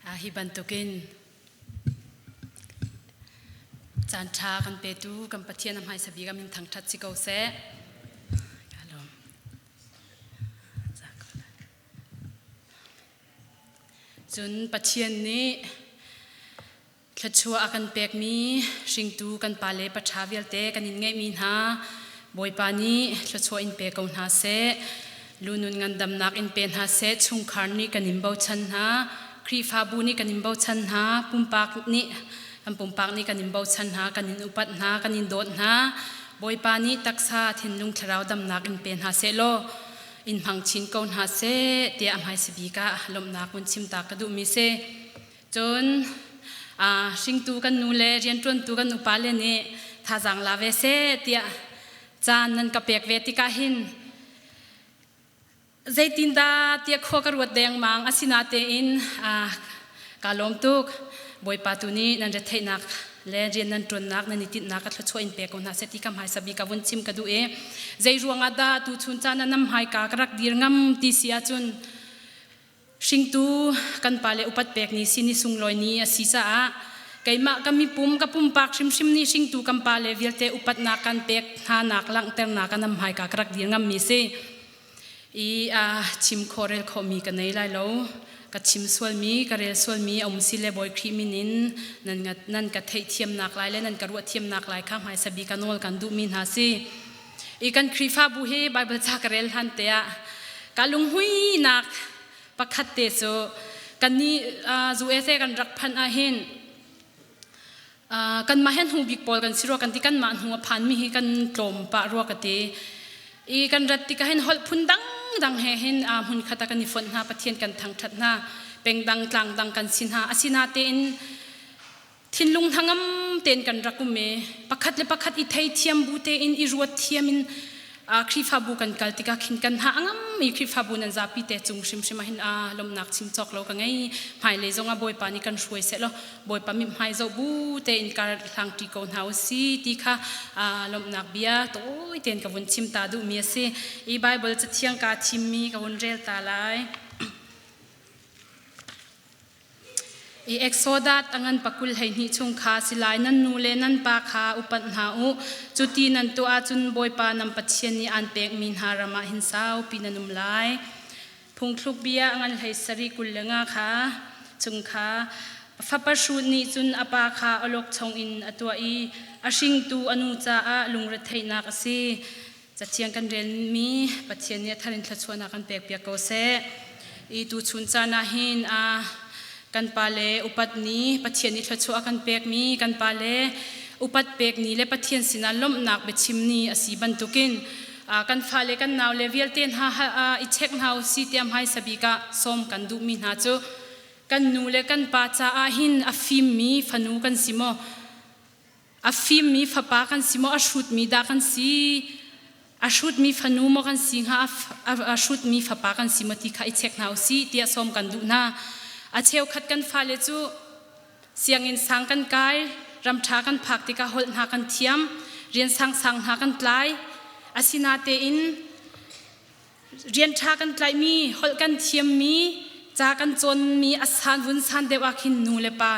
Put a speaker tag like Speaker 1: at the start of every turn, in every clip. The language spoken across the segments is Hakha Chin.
Speaker 1: Hi bantukin caan ṭha kan petu kan Pathian a hmaisa bik a min thangṭhat si ko seh. Cun Pathian nih Thluachuah a kan pekmi hringtu kan pale paṭha vialte kan in ngeihmi hna Bawipa nih thluachuah in pe ko hna seh. Lunun ngandamnak in pe hna seh. Chungkhar nih kan in bochan hna. Khrihfabu nih kan in bochan hna. Pumpak nih kan pumpak nih kan in bochan hna, kan in upat hna, kan in dawt hna. Bawipa nih taksa, thinlung, thlarau damnak in pe hna seh law in hmang chin ko hna seh tiah a hmaisa bik ah lawmhnak vun chim ta ka duhmi si. Cun hringtu kan nu le rianṭuantu kan upale nih thazaang la ve seh tiah caan nan ka pek ve tikah hin zeitindah tiah khua ka ruat dengmang. Asinatein kaa lawm tuk. Bawipa tu nih nan retheihnak le rian nan ṭuannak nan i tinhnak ka thluachuah in pe ko hna seh ti ka hmaisa bik ka vun chim ka duh i zei ruangah dah tuchun caan ah nan hmaika ka rak dir ngam ti si ahcun Hringtu kan pale upat pek ni si ni sunglawi ni a si caah keimah ka mipum ka pumpak hrimhrim nih hringtu kan pale vialte upatnak kan pek hnanak langhternak kan hmaika ka rak dir ngammi si. I a chim khawh rel khawhmi ka nei lai lo. Ka chim sualmi, ka rel sualmi a um si le Bawi Khrih min in nan, nan ka theihthiamnak lai le nan ka ruahthiamnak lai kha hmaisa bik ka nawl kan duhmi hna si. I kan Khrihfabu hi Baibal ca ka rel hlan te ah ka lunghuinak pakhat te cu kan nih USA kan rak phanh ahhin kanmah hin hnu bik pawl kan si rua kan ti, kanmah hnu a phanmi hi kan tlawm pah rua ka ti. I kan rat tikah hin holh phun dangdang he hin hmun khat ah kan i fonh hna, Pathian kan thangṭhat hna, pengdang tlangdang kan si hna. Asinatein thinlung hnangam tein kan rak um i pakhat le pakhat i theithiam bu tein i ruat thiam in Khrihfabu kan kal tikah khin kan hna a ngam i Khrihfabu nan zapi te cung hrimhrim ah hin lawmhnak chim cawk lo ka ngei. Hmailei zong ah Bawipa nih kan hruai seh law Bawipa mithmai zoh bu tein kar hlangṭi ko hna u si ti kha lawmhnak bia tawi tein ka vun chim ta duhmi a si. I Baibal cathiang kaa thimmi ka vun rel ta lai. I Exodus a ngan pakul 12 chung kha si lai, nan nu le nan pa kha upat hna u. Cuti nan tuah ahcun Bawipa nan Pathian nih aan pekmi hna ram ah hin saupi nan um lai. Phungthluk bia a ngan 17 25 kha chung kha fapa hrut nih cun a pa kha awlokchong in a tuah i a hringtu a nu caah lungretheihnak a si. Cathiang kan relmi Pathian nih a thar in thluachuahnak kan pekpiak ko seh. I tuchun caan ah hin a kan pale upat ni, Pathian nih thluachuah a kan pekmi kan pale upat pek ni le Pathian sinah lawmhnak biachim ni a si bantukin kan fale kan naule vialte hna i check hna u si tiah hmaisa bik ah sawm kan duhmi hna cu kan nu le kan pa caah hin a fimmi fanu kan si maw, A fimmi fapa kan si maw, a hrutmi dah kan si? A hrutmi fanu maw kan si hnga, a hrutmi fapa kan si maw ti kha i check hna u sih tiah sawm kan duh hna. A cheukhat kan fale cu sianginn sang kan kai, ramṭha kan phak tikah holh hna kan thiam, rian sangsang hna kan tlai. Asinatein rian ṭha kan tlaihmi, holh kan thiammi, ca kan cawnmi a san vun san deuh ah khin nu le pa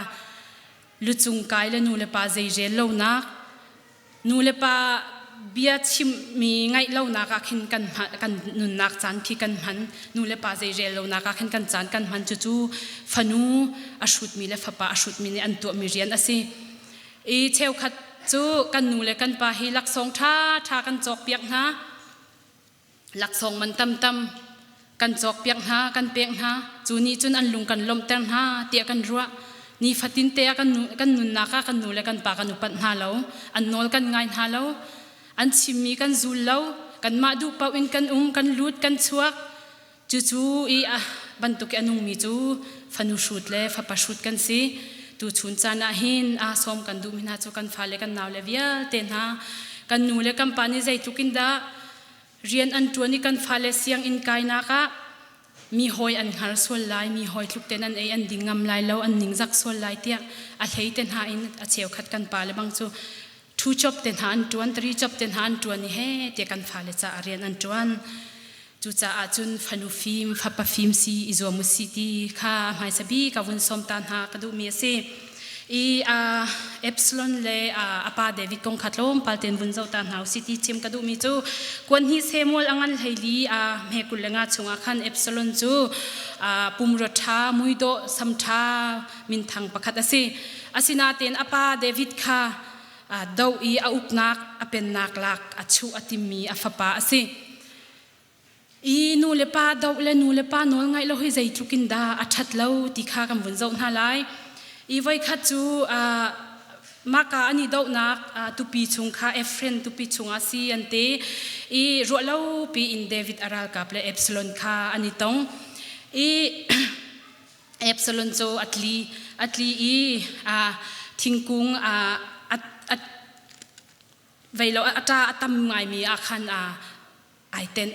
Speaker 1: lucung kai le nu le pa zei rel lonak, nu le pa bia chimmi ngaih lonak ah khin kan kan nunnak caan khi kan hman, nu le pa zei rel lonak ah khin kan caan kan hman. Cucu fanu a hrutmi le fapa a hrutmi nih an tuahmi rian a si. I cheukhat cu kan nu le kan pa hi laksawng ṭha ṭha kan cawk piak hna, laksawng man tamtam kan cawkpiak hna, kan pek hna. Cu nih cun an lung kan lawmhter hna tiah kan ruah. Nifatin te ah kan nunnak ah kan nu le kan pa kan upat hna lo, an nawl kan ngai hna lo, an chimmi kan zul lo, kanmah duh paoh in kan um, kan lut, kan chuak. Cucu i a bantuk i a nungmi cu fanu hrut le fapa hrut kan si. Tuchun caan ah hin aa sawm kan duhmi hna cu kan fale kan naule vialte hna, kan nu le kan pa nih zeitluk in dah rian an ṭuan i kan fale sianginn kainak ah mi hawi an hngar sual lai, mi hawi tluk ten an ei an ding ngam lai lo, an ningzak sual lai tiah a hlei te hna in a cheukhat kan pa le bang cu two job te hna an ṭuan, three job te hna an ṭuan i he tiah kan fale caah rian an ṭuan. Cucaah cun fanu fim, fapa fim si i zuam u si ti kha hmaisa bik ka vun sawm ta hna ka duhmi a si. I Absalom le a pa David kong kha tlawmpal tein vun zoh ta hna u si ti chim ka duhmi cu kuan hi Samuel a ngan hleili a hme 25 chungah khan Absalom cu pumrua ṭha, muidawh, sam ṭha minthang pakhat a si. Asinain a pa David kha do i a uknak a pennak lak a chuh a timmi a fapa a si. I nu le pa doh le nu le pa nawl ngaih lo hi zeitluk in dah a ṭhat lo ti kha kan vun zoh hna lai. I voikhat cu maka an i dohnak tupi chung kha Efraim tupi chungah si an ti i ruahlopi in David a ralkap le Absalom kha an i tong. I Absalom cu a tli a tli i thingkung a vei lo a ṭa a tam ngaimi ah khan ai tenh.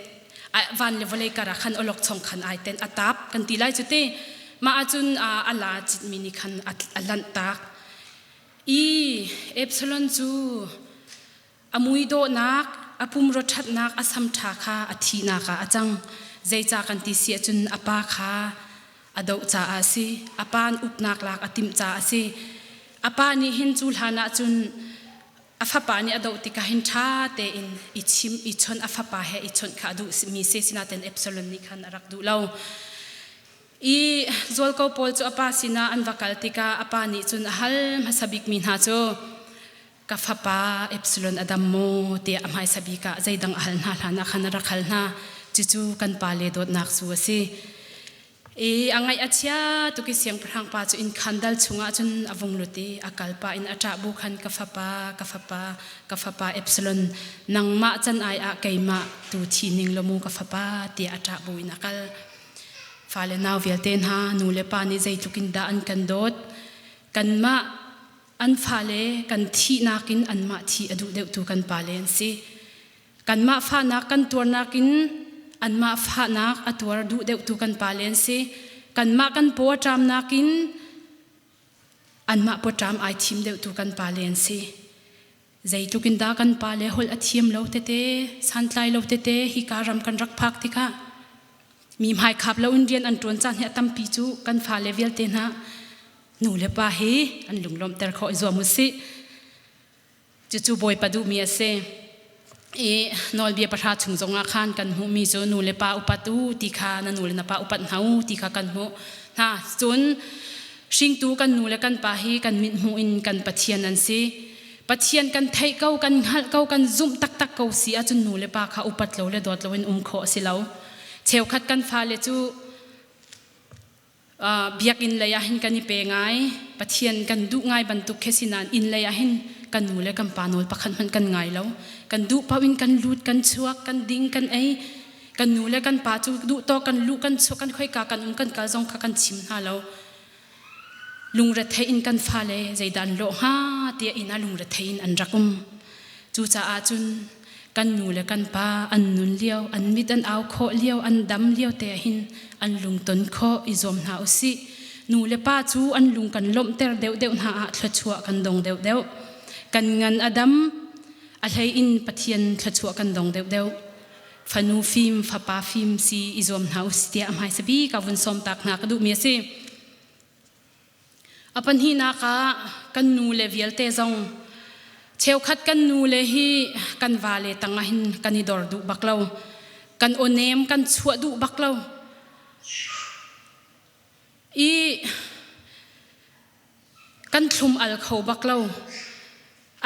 Speaker 1: Van le vawlei kar ah khan awlokchong khan ai tenh, a tap kan ti lai cu ti. Mah ahcun a la citmi nih khan a lanh tak. I Absalom cu a mui dawhnak, a pumrua ṭhatnak, a sam ṭha kha a thihnak ah a cang. Zeicah kan ti si ahcun a pa kha a doh caah a si. A pa uknak lak a timh caah a si. A pa nih hin cu hlan ah cun a fapa nih a doh tikah hin ṭha tein i chim i chawnh a fapa he i chawnh kha a duh mi si. Sinain Absalom nih khan a rak duh lo. I zualko pawl cu a pa sinah an va kal tikah a pa nih cun a hal hmasa bikmi hna cu ka fapa Absalom a dam maw tiah a hmaisa bik ah zeidang a hal hna hlan ah khan a rak hal hna. Cucu kan pale dawtnak cu a si. I a ngaih a chia tuk i siangpahrang pa cu inn khandal chungah cun a vung lut i a kal pah in a ṭah bu khan ka fapa, ka fapa, ka fapa Absalom, nangmah can ai ah keimah tu thi ning law mu ka fapa tiah a ṭah bu in a kal. Fale nau vialte hna nu le pa nih zeitluk in dah an kan dawt. Kanmah an fale kan thihnak in anmah thih a duh deuhtu kan pale an si. Kanmah fahnak kan tuarnak in anmah fahnak a tuar duh deuhtu kan pale an si. Kanmah kan paw a ṭamnak in anmah pawṭam ai thim deuhtu kan pale an si. Zeitluk in dah kan pale holh a thiam lo tete, santlai lo tete hika ram kan rak phak tikah mi hmaikhap lo in rian an ṭuan caan hi a tampi cu kan fale vialte hna nu le pa hi an lunglawmhter khawh i zuam u sih. Cucu Bawipa duhmi a si. I nawlbia pahra chung zongah khan kan hmuhmi cu nu le pa upat u ti kha na nu le na pa upat hna u ti kha kan hmuh hna. Cun hringtu kan nu le kan pa hi kan mithmuh in kan Pathian an si. Pathian kan theih ko, kan hngalh ko, kan zumh taktak ko si ahcun nu le pa kha upat lo le dawt loin um khawh a si lo. Cheukhat kan fale cu Biakinn lei ah hin kan i pe ngai. Pathian kan duh ngai bantuk khi si nain inn lei ah hin kan nu le kan pa nawl pakhat hmanh kan ngai lo. Kan duh paoh in kan lut, kan chuak, kan ding, kan ei. Kan nu le kan pa cu duh tawk kan luh, kan chuak, kan khoika kan um, kan kal zong kha kan chim hna lo. Lungrethei in kan fale zeidah an lawh hnga tiah inn ah lungrethei in an rak um. Cucaah cun kan nu le kan pa an nun lio, an mit an au khawh lio, an dam lio te ahhin an lungton khawh i zuam hna usih. Nu le pa cu an lung kan lawmhter deuhdeuh hna ah thluachuah kan dong deuhdeuh. Kan ngan a dam, a hlei in Pathian thluachuah kan dong deuhdeuh. Fanu fim, fapa fim si i zuam hna usih tiah a hmaisa bik ah vun sawm tak hna ka duhmi a si. A pahnihnak ah kan nu le vialte zong cheukhat kan nu le hi kan vale tangah hin kan i dor duh bak lo. Kan awnem kan chuah duh bak lo. I kan thlum al kho bak lo.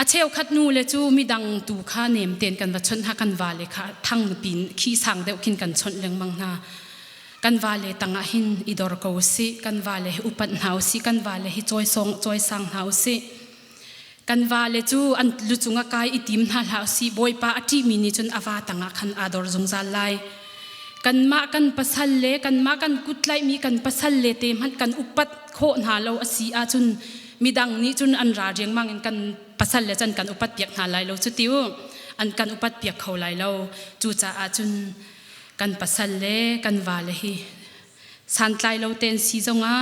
Speaker 1: A cheukhat nu le cu midang tu kha nem tein kan va chawnh hna, kan vale kha thang pin khi sang deuh khin kan chawnh lengmang hna. Kan vale tangah hin i dor ko usih, kan vale hi upat hna usih, kan vale hi cawisong cawisang hna usih. Kan vale cu an lucung a kai i tim hna hlah usih, Bawipa a ṭihmi nih cun a va tangah khan aa dor zungzal lai. Kanmah kan pasal le kanmah kan kut tlaihmi kan pasal le te hmanh kan upat khawh hna lo a si ahcun midang nih cun an ra riangmang in kan pasal le can kan upat piak hna lai lo cu ti u an kan upat piak kho lai lo. Cucaah cun kan pasal le kan vale hi santlai lo ten si zongah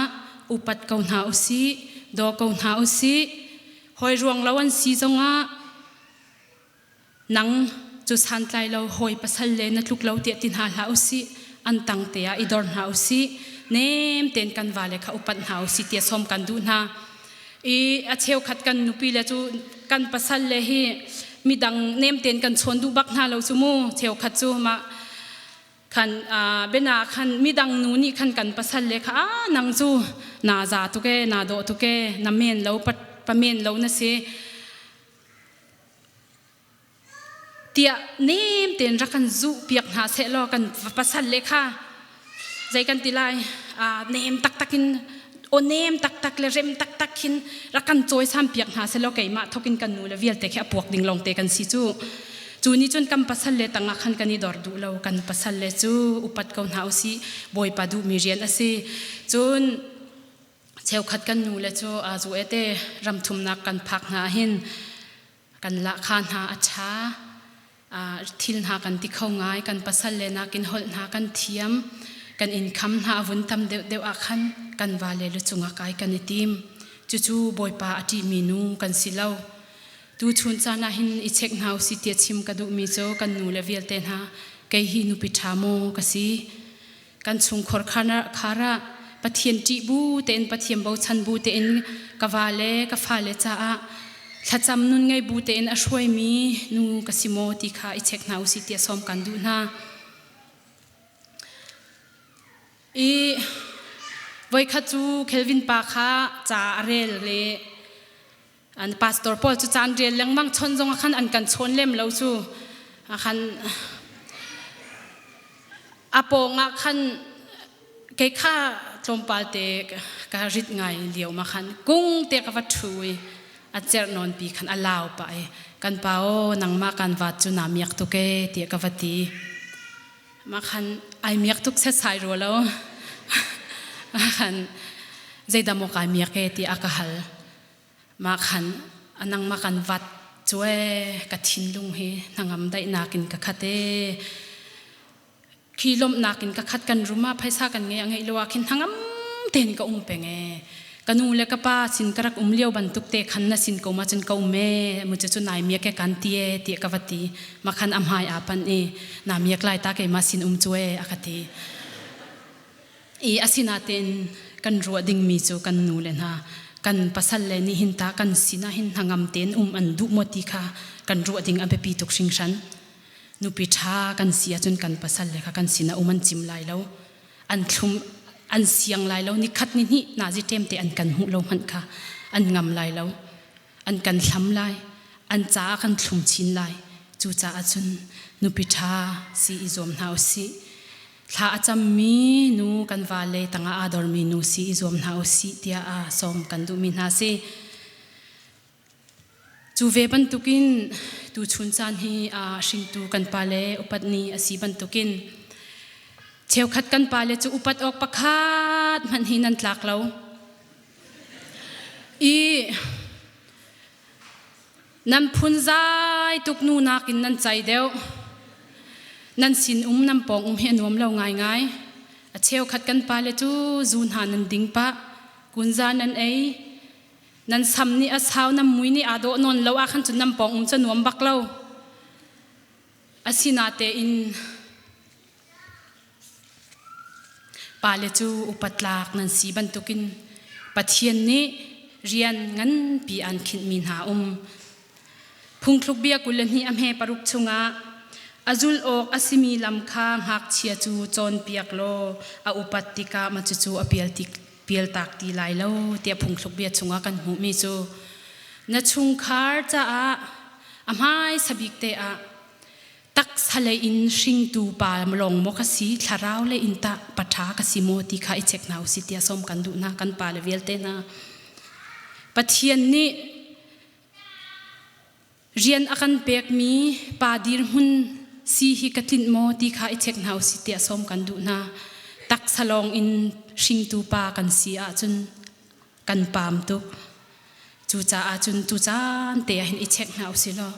Speaker 1: upat ko hna usih, daw ko hna usih. Hawi ruang lo an si zongah nang Cu santlai lo hawi pasal le na tluk lo tiah ti hna hlah usih. An tang te ah i dor hna usih. Nem tein kan vale kha upat hna usih tiah sawm kan duh hna. I a cheukhat kan nupi le cu kan pasal le hi midang nem tein kan chawn duh bak hna lo cu mu. Cheukhat cu mah khan bena khan midang nu nih khan kan pasal le kha a nang cu na za tuk e na dawh tuk e na men lo pa men lo na si tiah nem tein rak kan zuh piak hna seh law kan pasal le kha zei kan ti lai nem taktak in aw nem taktak le rem taktak khin rak kan cawisam piak hna seh law keimah thokin kan nu le vialte khi a puak ding lawngte kan si cu. Cu nih cun kan pasal le tangah khan kan i dor duh lo. Kan pasal le cu upat ko hna usih. Bawipa duhmi rian a si. Cun cheukhat kan nu le cu a zu ete ramthumnak kan phak hna hin kan lahkha hna a ṭha, thil hna kan ti kho ngai, kan pasal le nakin holh hna kan thiam, kan income hna a vun tam deuhdeuh ah khan kan vale lu cungah kai kan i tim. Cucu Bawipa a ṭihmi nu kan si lo. Tu chun caan ah hin i check hna usih tiah chim ka duhmi cu kan nu le vialte hna kei hi nupi ṭha maw ka si? Kan chungkhar khar ah Pathian ṭih bu tein Pathian bochan bu tein ka va le ka fale caah thlacam nun ngei bu tein a hruaimi nu ka si maw ti kha i check hna usih tiah sawm kan duh hna. I voikhat cu Kelvin pa kha ca a rel le an pastor pawl cu caan rel lengmang chon zong ah khan an kan chawn lem lo cu khan a pawng ah khan kei kha tlawmpal te ka rit ngai lio ma khan kung te ka va thu i a cerh nawn pi khan a lau pa i kan pa o nangmah kan vat cu na miak tuk e tiah ka va ti. Mah khan ai miak tuk setsai rua lo. Khan zeidah maw kai miak e tiah a ka hal. Mah khan a nangmah kan vat cu ee ka thinlung hi hnangam daihnak in ka khat ee. Khi lawmhnak in ka khat kan rum ah phaisa kan ngei a ngeih lo ah khin hnangam tein ka um peng ee. Ka nu le ka pa sin ka rak um lio bantuk te khan na sin ko ma cun ka um ee mu cu nai miak e kan ti ee tiah ka va ti. Ma khan a hmai aa panh i na miak lai ta keimah sin um cu ee a ka ti. I asinatein kan ruah dingmi cu kan nu le hna kan pasal le nih hin ta kan sinah hin hnangam tein um an duh maw ti kha kan ruah ding a biapi tuk hringhran. Nupi ṭha kan si ahcun kan pasal le kha kan sinah um an cim lai lo. An thlum an siang lai lo. Nikhat ni hnih nazi ṭem te an kan hmuh lo hmanh kha an ngam lai lo. An kan hlam lai. An caah kan thlum chin lai. Cucaah cun nupi ṭha si i zuam hna usih. Thla a cammi nu kan vale tangah aa dormi nu si i zuam hna usih tiah a sawm kan duhmi hna si. Cu ve bantukin tuchun caan hi hringtu kan pale upat ni a si bantukin cheukhat kan pale cu upat awk pakhat hmanh hi nan tlak lo. I nan phunzai tuk nu nakin nan cai deuh. Nan sin um nan pawng um hi a nuam lo ngaingai. A cheukhat kan pale cu zu hna nan ding pah, kunza nan ei, Nan sam nih a sau, nan mui nih aa dawh nawn lo ah khan cun nan pawng um cu nuam bak lo. Asinatein pale cu upatlak nan si bantukin Pathian nih rian nganpi aan khinhmi hna um. Phungthluk bia 22 a hme paruk chungah a zulh awk a simi lam kha ngakchia cu cawnpiak law a upat tikah mah cucu a pial tik pialtak ti lai lo tiah phungthluk bia chungah kan hmuhmi cu na chungkhar caah a hmaisa bik te ah taksa lei in hringtu pa lawng maw ka si thlarau lei in tah paṭha ka si maw ti kha i check hna usih tiah sawm kan duh hna kan pa le vialte hna. Pathian nih rian a kan pekmi pa dirhmun si hi ka tlinh maw ti kha i check hna usih tiah sawm kan duh hna. Taksa lawng in hringtu pa kan si ahcun kan paam tuk. Cucaah cun tu caan te ah hin i check hna usih law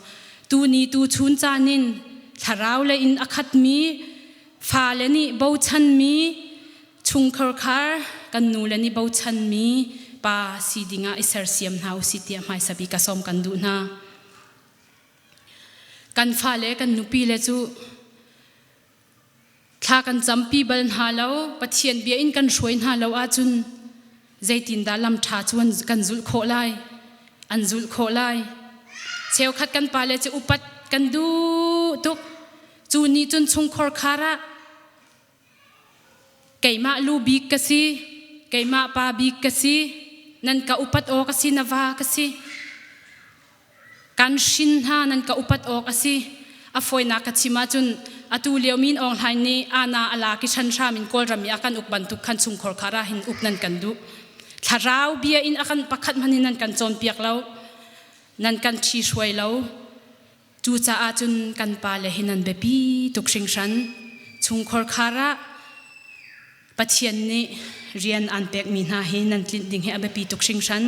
Speaker 1: tuni tu chun caan in thlarau lei in a khatmi fale nih bochanmi chungkhar khar kan nu le nih bochanmi pa si dingah i sersiam hna usih tiah hmaisa bik a sawm kan duh hna. Kan fale kan nupi le cu thla kan campi bal hna lo, Pathian bia in kan hruai hna lo ahcun zeitindah lam ṭha cu kan zulh khawh lai? An zulh khawh lai. Cheukhat kan pale cu upat kan duh tuk. Cu nih cun chungkhor khar ah keimah lu bik ka si, keimah pa bik ka si, nan ka upat awk a si, na va ka si. Kan hrin hna nan ka upat awk a si. A fawinak ka chim ahcun atu lio Min Aung Hlaing nih ana a lak i hranhram in Kawlram i a kan uk bantuk khan chungkhor khar ah hin uk nan kan duh. Thlarau bia in a kan pakhat hmanh in nan kan cawnpiak lo. Nan kan ṭhihruai lo. Cucaah cun kan pale hi nan biapi tuk hringhran. Chungkhor khar ah Pathian nih rian aan pekmi hna hi nan tlinh ding hi a biapi tuk hringhran.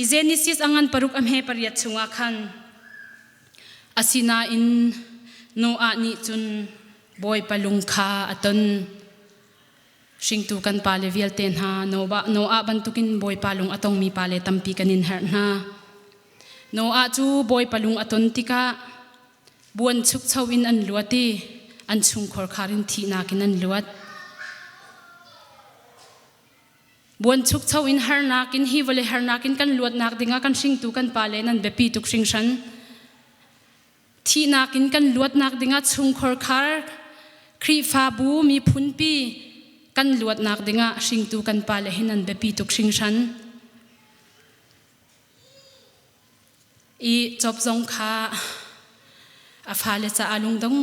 Speaker 1: I Genesis a ngan paruk a hme pariat chungah khan asinain Noah nih cun Bawipa lung kha a ton. Hringtu kan pale vialte hna Noah bantukin Bawipa lung a tongmi pale tampi kan in herh hna. Noah cu Bawipa lung a ton tikah buan chukcho in an luat i an chungkhar khar in thihnak in an luat. Buan chukcho in harnak in hi vawlei harnak in kan luatnak dingah kan hringtu kan pale nan biapi tuk hringhran. Thihnak in kan luatnak dingah chungkhar khar Khrihfabu miphunpi kan luatnak dingah hringtu kan pale hi nan biapi tuk hringhran. I Job zong kha a fale caah lungdong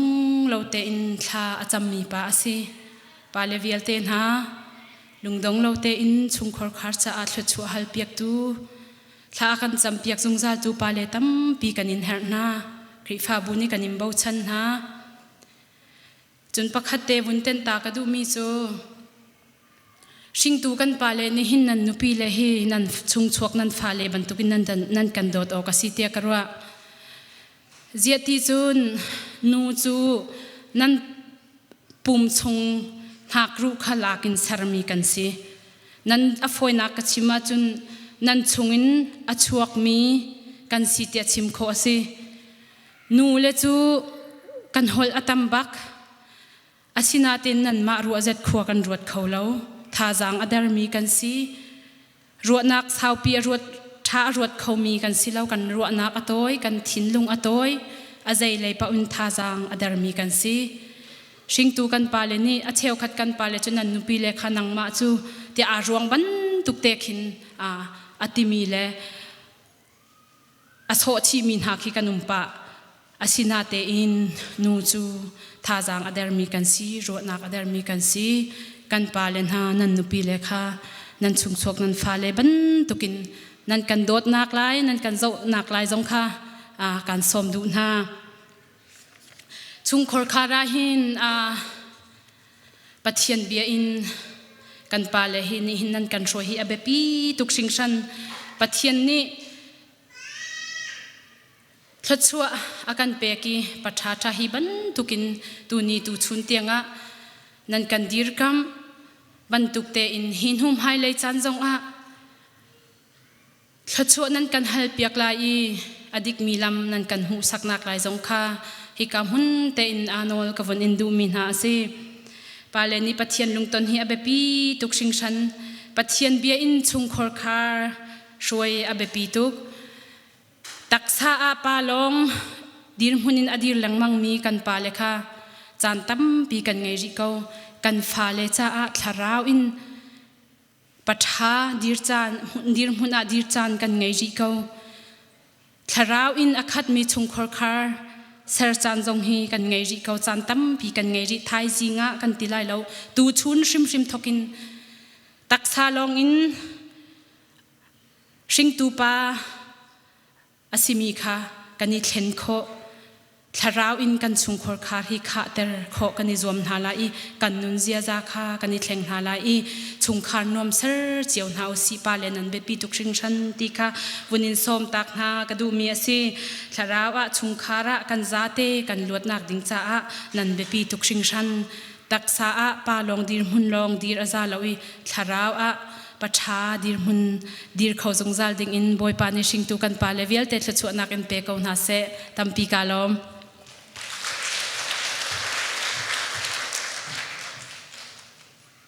Speaker 1: lo tein thla a cammi pa a si. Pale vialte hna lungdong lo tein chungkhar khar caah thluachuah halpiaktu thla a kan campiak zungzaltu pale tampi kan in herh hna. Khrihfabu nih kan in bochan hna. Cun pakhat te vun tenh ta ka duhmi cu hringtu kan pale nih hin nan nupi le hi nan chungchuak nan fale bantukin nan, nan kan dawt awk a si tiah ka ruah. Ziah ti cun nu cu nan pum chung hnakruh kha lak in sermi kan si. Nan a fawinak ka chim ahcun nan chungin a chuakmi kan si tiah chim khawh a si. Nu le cu kan holh a tam bak. Asinain nanmah ruahzet khua kan ruat kho lo. Thazaang a dermi kan si. Ruahnak saupi a ruat ṭha a ruat khomi kan si lo. Kan ruahnak a tawi, kan thinlung a tawi. A zeilei paoh in thazaang a dermi kan si. Hringtu kan pale nih a cheukhat kan pale cu nan nupi le kha nangmah cu tiah aa ruang bantuk te khin a timi le a sawh chihmi hna khi kan um pah. Asinatein nu cu thazaang a dermi kan si, ruahnak a dermi kan si. Kan pale hna nan nupi le kha nan chungchuak nan fale bantukin nan kan dawtnak lai, nan kan zohnak lai zong kha kan sawm duh hna. Chungkhar khar ah hin Pathian bia in kan pale hi nih hin nan kan hruai hi a biapi tuk hringhran. Pathian nih thluachuah a kan pek i paṭha ṭha hi bantukin tuni tuchun tiangah nan kan dirkamh bantuk tein hi hnu hmailei caan zongah Thluachuah nan kan halpiak lai i a dikmi lam nan kan hmuhsaknak lai zong kha hika hmun tein aa nawl ka vun in duhmi hna a si. Pale nih Pathian lungton hi a biapi tuk hringhran. Pathian bia in chungkhar khar hruai a biapi tuk. Taksa ah pa lawng dirhmun in a dir lengmangmi kan pale kha caan tampi kan ngei rih ko. Kan fale caah thlarau in Paṭha dirhmun ah dir caan kan ngei rih ko. Thlarau in a khatmi chungkhar khar ser caan zong hi kan ngei rih ko. Caan tampi kan ngei rih. Thaizing ah kan ti lai lo. Tuchun hrimhrim thokin taksa lawng in hringtu pa a simi kha kan i thlen khawh. Thlarau in kan chungkhar khar hi khahter khawh kan i zuam hna lai i kan nun ziaza kha kan i thleng hna lai i chungkhar nuam ser cio hna usih pa le nan biapi tuk hringhran ti kha vun in sawm tak hna ka duhmi a si. Thlarau ah chungkhar ah kan zate kan luatnak ding caah nan biapi tuk hringhran. Taksa ah pa lawng dir hmun lawng dir a za lo i thlarau ah Paṭha dirhmun dir kho zungzal dingin Bawipa nih hringtu kan pale vialte thluachuahnak in pe ko hna seh. Tampi kaa lawm.